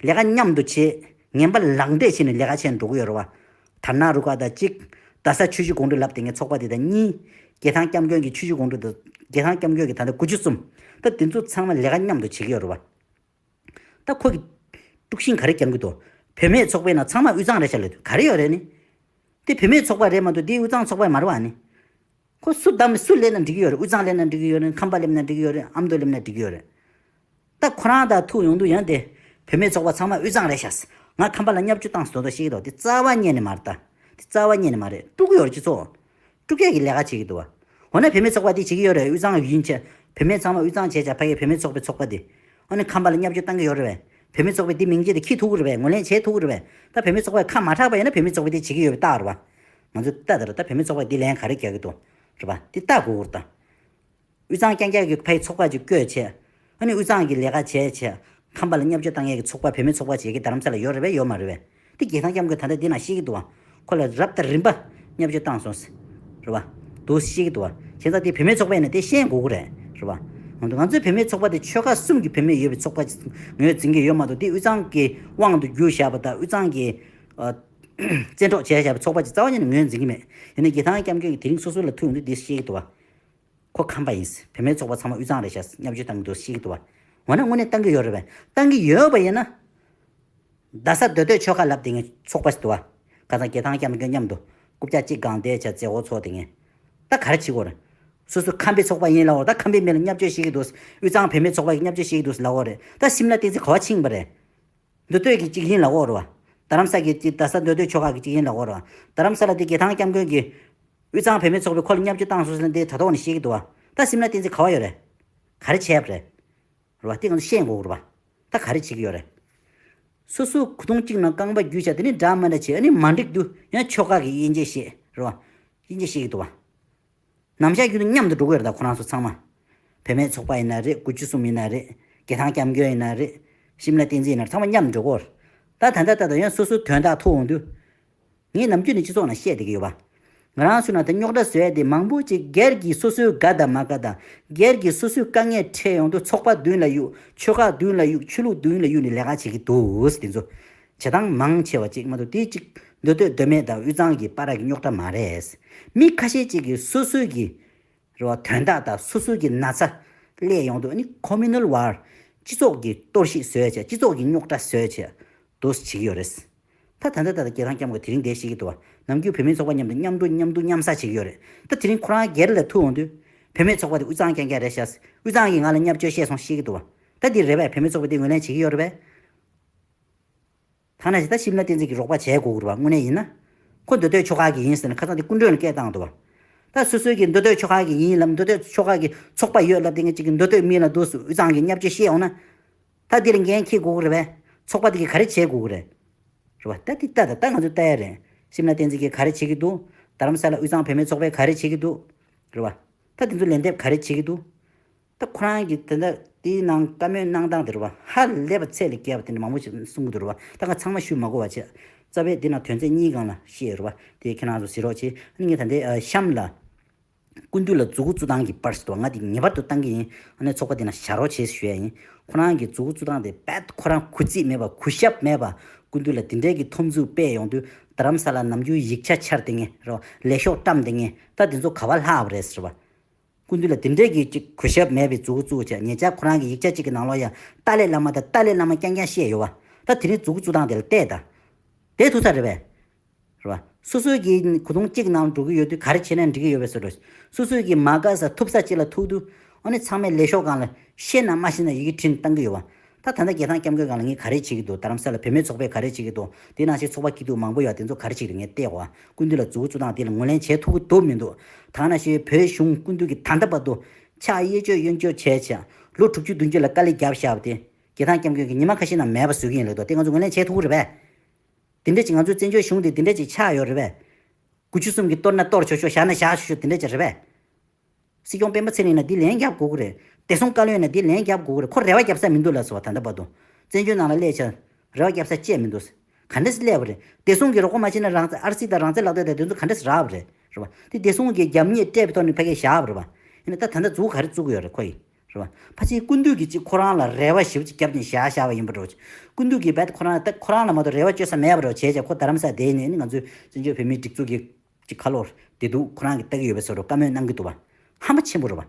ལས་ཀ་མཉམ་དུ་བྱེད། ངན་པ་ལག་འདེད་བྱས་ནས་ལས་ཀ་བྱས་ནས་འགྲོ་གི་ཡོད་རེད་པ། དར་ནག་རུ་ཁག་དང་གཅིག་རྡ་ས་ཆུ་བཞི་སྒང་དྲུག་ལབ་དེ་ངའི་ཚོགས་པ་དེ་དང་གཉིས། རྒྱལ་ཐང་སྐྱབས་མགོན་གྱི་ཆུ་བཞི་སྒང་དྲུག་དང་། རྒྱལ་ཐང་སྐྱབས་མགོན་གྱི་ད་ལྟ་དགུ་བཅུ་གསུམ། ད་དེ་ཚོ་ཚང་མ་ལས་ཀ་མཉམ་དུ་བྱེད་ཀྱི་ཡོད་རེད་པ། ད་ཁོ་གི་དཀྲུག་ཤིང་ག་རེ་བརྒྱབ་ཀྱི་འདུག་བུད་མེད་ཚོགས་པའི་ནང་ཚང་མ་དབུས་གཙང་རེད་ཤག་ལབ་དུས་ག་རེ་ཡོད་རེད་ནི། དེ་བུད་མེད་ཚོགས་པ་རེད་མ་གཏོགས་དེ་དབུས་གཙང་ཚོགས་པ་མ་རེད་པ་ནི། ཁོ་སུ་བདམས་སུ་སླེབས་ན་འགྲིག་གི་ཡོད་རེད། དབུས་གཙང་སླེབས་ན་འགྲིག་གི་ཡོད་རེད། ཁམས་པ་སླེབས་ན་འགྲིག་གི་ཡོད་རེད། ཨ་མདོ་སླེབས་ན་འགྲིག་གི་ཡོད་རེད། ད་ཁོ་རང་དང་ཐུག་ཡོང་དུས་ཡང་དེ། བུད་མེད་ཚོགས་པ་ཚང་མ་དབུས་གཙང་རེད་ཤག་ང་ཁམས་པ་ལ་བརྙས་བཅོས་བཏང་སོང་དོ་ཤེས་ཀྱི་འདུག་དེ་རྩ་བ་ཉིད་ནས་མ་རེད་ད། དེ་རྩ་བ་ཉིད་ནས་མ་རེད། དཀྲུག་གི་ཡོད་རེད་སྤྱི་ཚོགས། དཀྲུག་ཡག་གི་ལས་ཀ་བྱེད་ཀྱི་འདུག་བ། འོ་ན་བུད་མེད་ཚོགས་པ་དེ་བྱེད་ཀྱི་ཡོད་རེད། དབུས་གཙང་ཡིན་བྱས། བུད་མེད་ཚང་མ་དབུས་གཙང་བྱས་བྱས་ཕ་གིའི་བུད་མེད་ཚོགས་པའི་ཚོགས་པ་དེ། ཨ་ནི་ཁམས་པ་ལ་བརྙས་བཅོས་བཏང་གི་ཡོད་རེད་པས། བུད་མེད་ཚོགས་པས་དེ་མིང་ཅན་དེ་འཁྱེར་ཐུབ་ཀྱི་རེད་པས། ངོས་ལེན་བྱེད་ཐུབ་ཀྱི་རེད་པས། ད་བུད་མེད་ཚོགས་པས་ཁ་མ་གྲགས་པ་ཡིན་ན་བུད་མེད་ཚོགས་པས་དེ་བྱེད་ཀྱི་ཡོད་པའི་རྟགས་རེད་པ། ང་ཚོས་ལྟ་དེ་རེད། ད་བུད་མེད་ཚོགས་པས་དེ་ལན་ག་རེ་རྒྱག་གི་འདུག་རེད་པ། དེ་ལྟ་དགོས་ཀྱི་རེད་ད། དབུས་གཙང་རྐྱང་རྐྱང་གི་ཕ་གི་ཚོགས་པ་ཅིག་བསྐོས་བྱས། ཨ་ནི་དབུས་གཙང་གི་ལས་ཀ་བྱས་བྱས། ཁམས་པ་ལ་བརྙས་བཅོས་བཏང་ཡས་ཀྱི་ཚོགས་པ་བུད་མེད་ཚོགས་པ་བྱས་ཀྱི་རྡ་རམ་ས་ལ་ཡོད་རེད་པས་ཡོད་མ་རེད་པས། དེ་རྒྱལ་ཐང་སྐྱབས་མགོན་ད་ལྟ་འདི་ན་ཤེས་ཀྱི་འདུག་བ། ཁོ་ལ་རབ་དང་རིམ་པ་བརྙས་བཅོས་བཏང་སོང་ཟེར། རེད་བ། འདུག་ཤེས་ཀྱི་འདུག་བ། བྱས་ཙང་དེ་བུད་མེད་ཚོགས་པ་ཡིན་ན་དེ་ཤེས་དགོས་ཀྱི་རེད། རེད་བ། ང་ཚོ་ང་ཚོའི་བུད་མེད་ཚོགས་པ་དེ་ཆོལ་ཁ་གསུམ་གྱི་བུད་མེད་ཡོད་པའི་ཚོགས་པ་ངོས་འཛིན་གྱི་ཡོད་མ་གཏོགས་དེ་དབུས་གཙང་གི་དབང་དུ་བསྒྱུར་བཞག་པ་དང་དབུས་གཙང་གི་ཨ། བཙན་འཕྲོག་བྱས་བཞག་པའི་ཚོགས་པ་ཅིག་རྩ་བ་ཉིད་ནས་ངོས་འཛིན་གྱི་མེད། ཡིན་ནའི་རྒྱལ་ཐང་སྐྱབས་མགོན་གྱིས་དེ་རིང་སོ་སོ་ལ་ཐུག་ཡོང་དུས་འདི་བཤད་ཀྱི་འདུག་བ། ཁོ་ཁམས་པ་ཡིན། བུད་མེད་ཚོགས་པ་ཚང་མ་དབུས་གཙང་རེད་ཤག་བརྙས་བཅོས་བཏང་གི་འདུག་བཤད་ཀྱི་འདུག་བ། འོ་ན་དངོས་གནས་བཏང་གི་ཡོད་རེད་པས། བཏང་གི་ཡོད་པ་ཡིན་ན། རྡ་ས་མདོ་སྟོད་ཆོལ་ཁ་ལབ་དེ་ངའི་ཚོགས་པ་ཞིག་འདུག་བ། ཁ་སང་རྒྱལ་ཐང་སྐྱབས་མགོན་མཉམ་དུ་རྐུབ་བཀྱག་གཅིག་སྒང་བསྡད་བྱས་མཛད་སྒོ་ཚོགས་དེ་ངས། ད་ག་རེ་བྱེད་དགོས་རེད། སོ་སོ་ཁམས་པའི་ཚོགས་པ་ཡིན་ལབ་འོ་ད་ཁམས་པའི་མི་ལ་བརྙས་བཅོས་བྱེད་ཀྱི་འདུག་དབུས་གཙང་བུད་མེད་ཚོགས་པ་གིས་བརྙས་བཅོས་བྱེད་ཀྱི་འདུག་ལབ་འོ་རེད། ད་སིམ་ལ་བསྟན་འཛིན་ག་བ་ཕྱིན་པ་རེད། མདོ་སྟོད་ཀྱི་གཅིག་ཡིན་ལབ་འོ་རེད་བ། རྡ་རམ་ས་ལ་གི་གཅིག་རྡ་ས་མདོ་སྟོད་ཆོལ་ཁ་གི་གཅིག་ཡིན་ལབ་འོ་རེད་བ། རྡ་རམ་ས་ལ་དེ་རྒྱལ་ཐང་སྐྱབས་མགོན་གྱིས། དབུས་གཙང་བུད་མེད་ཚོགས་པས་ཁོ་ལ་བརྙས་བཅོས་བཏང་སོང་ཟེར་ན་དེ་དྲ་ཐོག་ནས་བཤད་ཀྱི་འདུག་བ། ད་སིམ་ལ་བསྟན་འཛིན་ག་བ་ཡོད་རེད། ག་རེ་བྱས་པ་རེད། རེད་བ་དེ་ང་ཚོ་ཤེས་དགོས་རེད་བ། ད་ག་རེ་བྱེད་ཀྱི་ཡོད་རེད། སོ་སོ་གོ་དུང་གཅིག་ནང་རྐང་པ་བརྒྱུས་བྱས་དེ་ནི་འདྲ་མི་འདྲ་བྱས་ཨ་ནི་མ་འགྲིག་དུས་ཡང་ཆོལ་ཁ་གི་དབྱེ་འབྱེད་བཤད་རེད་བ། དབྱེ་འབྱེད་བཤད་ཀྱི་འདུག་བ། ནམ་ཞག་རྒྱུན་དུ་མཉམ་དུ་འགྲོ་གི་ཡོད་རེད་ད་ཁོ་རང་ཚོ་ཚང་མ། བུད་མེད་ཚོགས་པ་ཡིན་ན་རེད། དགུ་བཅུ་གསུམ་ཡིན་ན་རེད། རྒྱལ་ཐང་སྐྱབས་མགོན་ཡིན་ན་རེད། ཤིམ་ལ་བསྟན་འཛིན་ཡིན་ན་རེད། ཚང་མ་མཉམ་དུ་འགྲོ་གི་ཡོད་རེད། ད་ད་ལྟ་ད་ལྟ་ཡང་སོ་སོའི་དོན་དག་ཐུག་འོང་དུས། ངས་ནམ་རྒྱུན་ནས་སྤྱི་ཚོགས་ནང་བཤད་བསྡད་ཀྱི་ཡོད་པ། ང་རང་ཚོ་ནང་དུ་རྙོག་དྲ་བཟོ་ཡ་དེ་མང་པོ་ཅིག་སྒེར་གྱི་སོ་སོའི་དགའ་དང་མ་དགའ་དང་། སྒེར་གྱི་སོ་སོའི་དཀའ་ངལ་འཕྲད་ཡོང་དུས་ཚོགས་པ་མདུན་ལ་གཡུག་ཆོལ་ཁ་མདུན་ལ་གཡུག་ཆོས་ལུགས་མདུན་ལ་གཡུག་ནས་ལས་ཀ་བྱེད་ཀྱི་འདུག་དེ་ཚོ་བྱེད་སྟངས་མང་ཆེ་བ་ཅིག་མ་གཏོགས་དེ་ཅིག་འདོད་འདོད་འདོད་མེད་དང་དབུས་གཙང་གི་བར་གྱི་རྙོག་དྲ་མ་རེད། མི་ཁ་ཤས་ཅིག་གིས་སོ་སོའི་གི་རེད་བ། དོན་དག་དང་སོ་སོའི་གི་ན་ཚ་སླེབས་ཡོང་དུས་ཨ་ནི་communal war། སྤྱི་ཚོགས་ཀྱི་གཏོར་བཤིག་བཟོས་བྱས། སྤྱི་ཚོགས་ཀྱི་རྙོག་དྲ་བཟོས་བྱས་འདུག་བྱེད་ཀྱི་ཡོད་རེད། ད་ད་ལྟ་ད་ལྟ་རྒྱལ་ཐང་སྐྱབས་མགོན་དེ་རིང་འདིར་བཤད་ཀྱི་འདུག་བ། ནམ་རྒྱུན་བུད་མེད་ཚོགས་པ་མཉམ་དུ་མཉམ་དུ་མཉམ་དུ་མཉམ་ཟ་བྱེད་ཀྱི་ཡོད་རེད། ད་དེ་རིང་ཁོ་རང་སྒེར་ལ་ཐུག་འོང་དུས་བུད་མེད་ཚོགས་པ་དེ་དབུས་གཙང་རྐྱང་རྐྱང་རེད་ཤག་དབུས་གཙང་གིས་ང་ལ་བརྙས་བཅོས་བཤད་སོང་བཤད་ཀྱི་འདུག་བ། ད་འདི་རེད་པས། བུད་མེད་ཚོགས་པ་དེ་ངོས་ལེན་བྱེད་ཀྱི་ཡོད་རེད་པས། ཐ་ན་ཞིག་ད་ཤིམ་ལ་བསྟན་འཛིན་གྱི་རོགས་པ་བྱས་དགོས་ཀྱི་རེད་བ། དངོས་གནས་ཡིན་ན། ཁོ་མདོ་སྟོད་ཆོལ་ཁ་གི་ཡིན་ཟེར་ནས་ཁ་སང་དེ་སྐུ་མགྲོན་ལ་སྐད་བཏང་འདུག་བ། ད་སོ་སོའི་གི་མདོ་སྟོད་ཆོལ་ཁ་གི་ཡིན་ལབ། མདོ་སྟོད་ཆོལ་ཁ་གི་ཚོགས་པ་ཡོད་ལབ། དེ་ངས་ཅིག་གི་མདོ་སྟོད་མི་ལ་འདུག་སུ་དབུས་གཙང་གི་བརྙས་བཅོས་བཤད་འོང་ན། ད་འདི་ལ་འགན་འཁྱེར་དགོས་ཀྱི་རེད་པས། ཚོགས་པ་དེ་གིས་ག་རེ་བྱེད་དགོས་ཀྱི་རེད། རེད་བ། ད་དེ་ལྟ་ད་ད་ང་ཚོས་ལྟ་ཡ་རེད། ཤིམ་ལ་བསྟན་འཛིན་གྱིས་ག་རེ་བྱེད་ཀྱི་འདུག་རྡ་རམ་ས་ལ་དབུས་གཙང་བུད་མེད་ཚོགས་པས་ག་རེ་བྱེད་ཀྱི་འདུག་རེད་བ། ད་དེ་ཚོ་ལན་འདེབས་ག་རེ་བྱེད་ཀྱི་འདུག་ད་ཁོ་རང་གིས་དེ་འདྲ་དེའི་ནང་བཀའ་མོལ་གནང་སྟངས་དེ་རེད་བ། ཧ་ལས་པ་ཚད་ལས་བརྒལ་བ་དེ་འདྲ་མང་པོ་ཞིག་གསུང་གི་འདུག་རེད་བ། ད་ང་ཚང་མ་ཞུ་མ་དགོས་པ་བྱས། རྩ་བའི་དེ་ནང་དོན་ཚན་གཉིས་སྒང་ལ་བཤད་ཡོད་རེད་བ། དེ་ཁྱེད་རང་ཚོ་གཟིགས་རོགས་བྱེད། ཨ་ནི་ངས་ད་ལྟའི་ཨ་གཤམ་ལ། སྐུ་མདུན་ལ་མཛུབ་གུ་བཙུགས་སྟངས་ཀྱི་པར་ཞིག་འདུག་ང་དེ་ངེས་པར་དུ་བཏང་གི་ཡིན། ཨ་ནི་ཚོགས་པ་དེ་ནང་བཞག་རོགས་བྱེད་ཞུ་ཡ་ཡིན། ཁོ་རང་གི་མཛུབ་གུ་བཙུགས་སྟངས་དེ་རྦད་ཁོ་རང་གུས་བརྩི་མེད་པ། གུས་ཞབས་མེད་པ། སྐུ་མདུན་ལ་དེ་འདྲའི་གི་མཐོང་ཚུལ་སྤེལ་ཡོང་དུས་རྡ་རམ་ས་ལ་ནམ་རྒྱུན་ཡིག་ཆ་འཕྱར་བསྡད་མཁན་རེད་བ། ལས་ཤོག་བཀྲམ་བསྡད་མཁན། ད་དེ་ཚོ་ག་པར་ལྷག་པ་རེད་ཟེར་བ། སྐུ་མདུན་ལ་དེ་འདྲའི་གི་ཅིག་གུས་ཞབས་མེད་པའི་མཛུབ་གུ་བཙུགས་བྱས། ཉེ་ཆར་ཁོ་རང་གི་ཡིག་ཆ་ཅིག་གི་ནང་ལོགས་ཡ་ཏཱ་ལའི་བླ་མ་དང་ཏཱ་ལའི་བླ་མ་རྐྱང་རྐྱང་བཤད་ཡོད་བ། ད་དེ་རིང་མཛུབ་གུ་བཙུགས་སྟངས་དེ་ལ་བལྟས་ད། དེ་ཐུག་ས་རེད་པས། རེད་བ། སོ་སོའི་གི་གོ་དོན་གཅིག་ནང་འགྲོ་གི་ཡོད་དུས་ག་རེ་བྱས་ན་འགྲིག་གི་ཡོད་པའི་བཟོ་འདྲ། སོ་སོའི་གི་མ་དགའ་ས་ཐུབ་ས་གཅིག་ལ་ཐུག་དུས་ཨ་ནི་ཚང་མས་ལས་ཤོག་སྒང་ལ་ཤེས་ན་མ་ཤེས་ན་ཡི་གེ་བྲིས་ནས་བཏང་གི་ཡོད་བ། ད་ད་ལྟ་རྒྱལ་ཐང་སྐྱབས་མགོན་སྒང་ལ་ངས་ག་རེ་བྱེད་ཀྱི་འདུག་རྡ་རམ་ས་ལ་བུད་མེད་ཚོགས་པས་ག་རེ་བྱེད་ཀྱི་འདུག་དེ་ནང་བཞིན་ཚོགས་པ་སྐྱིད་སྡུག་མང་པོ་ཡོད། དེ་ཚོ་ག་རེ་བྱེད་ཀྱི་འདུག་ངས་བལྟས་བ། སྐུ་མདུན་ལ་མཛུབ་གུ་བཙུགས་སྟངས་དེ་ལ་ངོས་ལེན་བྱེད་ཐུབ་ཀྱི་འདུག་མི་འདུག་ད་ནང་བཞིན་བོད་གཞུང་སྐུ་མདུན་གྱི་ད་ལྟ་བར་དུ་ཕྱག་གཡས་གཅོད་གཡོན་གཅོད་བྱས་བྱས་ལོ་དྲུག་ཅུ་བདུན་ཅུ་ལ་དཀའ་ལས་བརྒྱབ་བཞག་པ་དེ། རྒྱལ་ཐང་སྐྱབས་མགོན་གྱིས་ཉི་མ་ཁ་ཤས་ནང་མེད་པ་བཟོ་གི་ཡིན་ལབ་འདུག་དེ་ང་ཚོ་ངོས་ལེན་བྱེད་ཐུབ་ཀྱི་རེད་པས། དེ་འདྲ་ཅིག་ང་ཚོའི་བཙན་བྱོལ་གཞུང་དེ་དེ་འདྲ་ཅིག་ཆགས་ཡོད་རེད་པས། དགུ་བཅུ་གསུམ་གྱིས་གཏོར་ན་གཏོར་ཆོག་ཆོག་བཞག་ན་བཞག་ཆོག་ཆོག་དེ་འདྲ་ཅིག་རེད་པས། སྲིད་སྐྱོང་སྤེན་པ་ཚེ་རིང་ལ་འདི་ལན་རྒྱབ་དགོས་ཀྱི་རེད། བདེ་སྲུང་བཀའ་བློན་ལ་འདི་ལན་རྒྱབ་དགོས་ཀྱི་རེད། ཁོ་རེ་བ་རྒྱབ་ས་མི་འདུག་ལབ་སོང་བ། ད་ལྟ་བར་དུ་བཙན་བྱོལ་ནང་ལ་སླེབས་ཆ་རེ་བ་རྒྱབ་ས་ཅི་ཡང་མི་འདུག་ག་འདྲས་སླེབས་པ་རེད། བདེ་སྲུང་གིས་རོགས་པ་མ་བྱས་ན་རང་བཙན་ཨར་སི་དང་རང་བཙན་ལག་དེབ་དང་དེ་ཚོ་ག་འདྲས་རག་པ་རེད། རེད་བ། དེ་བདེ་སྲུང་གིས་རྒྱབ་གཉེར་སྤྲད་པའི་ཐོག་ནས་ཕ་གིར་བཞག་པ་རེད་བ། ཡིན་ན་ད་ད་ལྟ་མཛུབ་གུ་ག་རེ་བཙུགས་ཀྱི་ཡོད་རེད་ཁོ་ཡིས། རེད་བ། ཕལ་ཆེར་སྐུ་མདུན་གྱིས་ཅིག་ཁོ་རང་ལ་རེ་བ་ཞེ་པོ་ཅིག་བརྒྱབ་ནས་བཞག་བཞག་པ་ཡིན་པ་འདྲ་བོ་ཅིག་སྐུ་མདུན་གྱིས་རྦད་ཁོ་རང་ད་ཁོ་རང་ལ་མ་གཏོགས་རེ་བ་བཅོལ་ས་མེད་པ་འདྲ་བོ་བྱས་བྱས་ཁོ་རྡ་རམ་ས་ལ་བསྡད་ནས་ནི་ང་ཚོའི་བཙན་བྱོལ་བོད་མིའི་སྒྲིག་འཛུགས་ཀྱི་ཅིག་ཁ་ལོ་བདེ་སྡུག་ཁོ་རང་གིས་ལྟ་གི་ཡོད་པའི་བཟོ་འདྲ་བཀའ་མོལ་གནང་གི་འདུག་བ། ཧམ་པ་ཆེན་པོ་རེད་བ།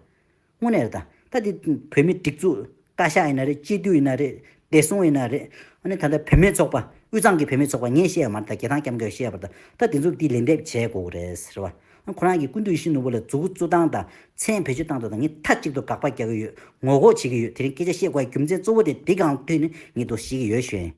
དངོས་གནས་རེད་ད། ད་འདི་བོད་མིའི་སྒྲིག་འཛུགས་བཀའ་ཤག་ཡིན་ན་རེད། སྤྱི་འཐུས་ཡིན་ན་རེད། བདེ་སྲུང་ཡིན་ན་རེད། ཨ་ནི་ད་ལྟ་བུད་མེད་ཚོགས་པ་དབུས་གཙང་གི་བུད་མེད་ཚོགས་པ་ངས་བཤད་ཡ་མ་རེད་ད། རྒྱལ་ཐང་སྐྱབས་མགོན་བཤད་ཡ་མ་རེད་ད། ད་དེ་ཚོ་འདི་ལན་འདེབས་བྱེད་དགོས་ཀྱི་རེད་ཟེར་བ། ཁོ་རང་གིས་སྐུ་མདུན་ཡིད་བཞིན་ནོར་བུ་ལ་མཛུབ་གུ་བཙུགས་སྟངས་དང་མཚན་བེད་སྤྱོད་བཏང་སྟངས་དང་ངས་མཐའ་གཅིག་ཏུ་དགག་པ་རྒྱག་གི་ཡོད། ངོ་ལྐོག་བྱེད་ཀྱི་ཡོད། དེ་རིང་སྐད་ཆ་བཤད་དགོས་པའི་རྒྱུ་མཚན་གཙོ་བོ་དེ་འདི་སྒང་ལ་ཐུག་ནས་ངས་འདུག་བཤད་ཀྱི་ཡོད་ཞུ་ཡ་ཡིན།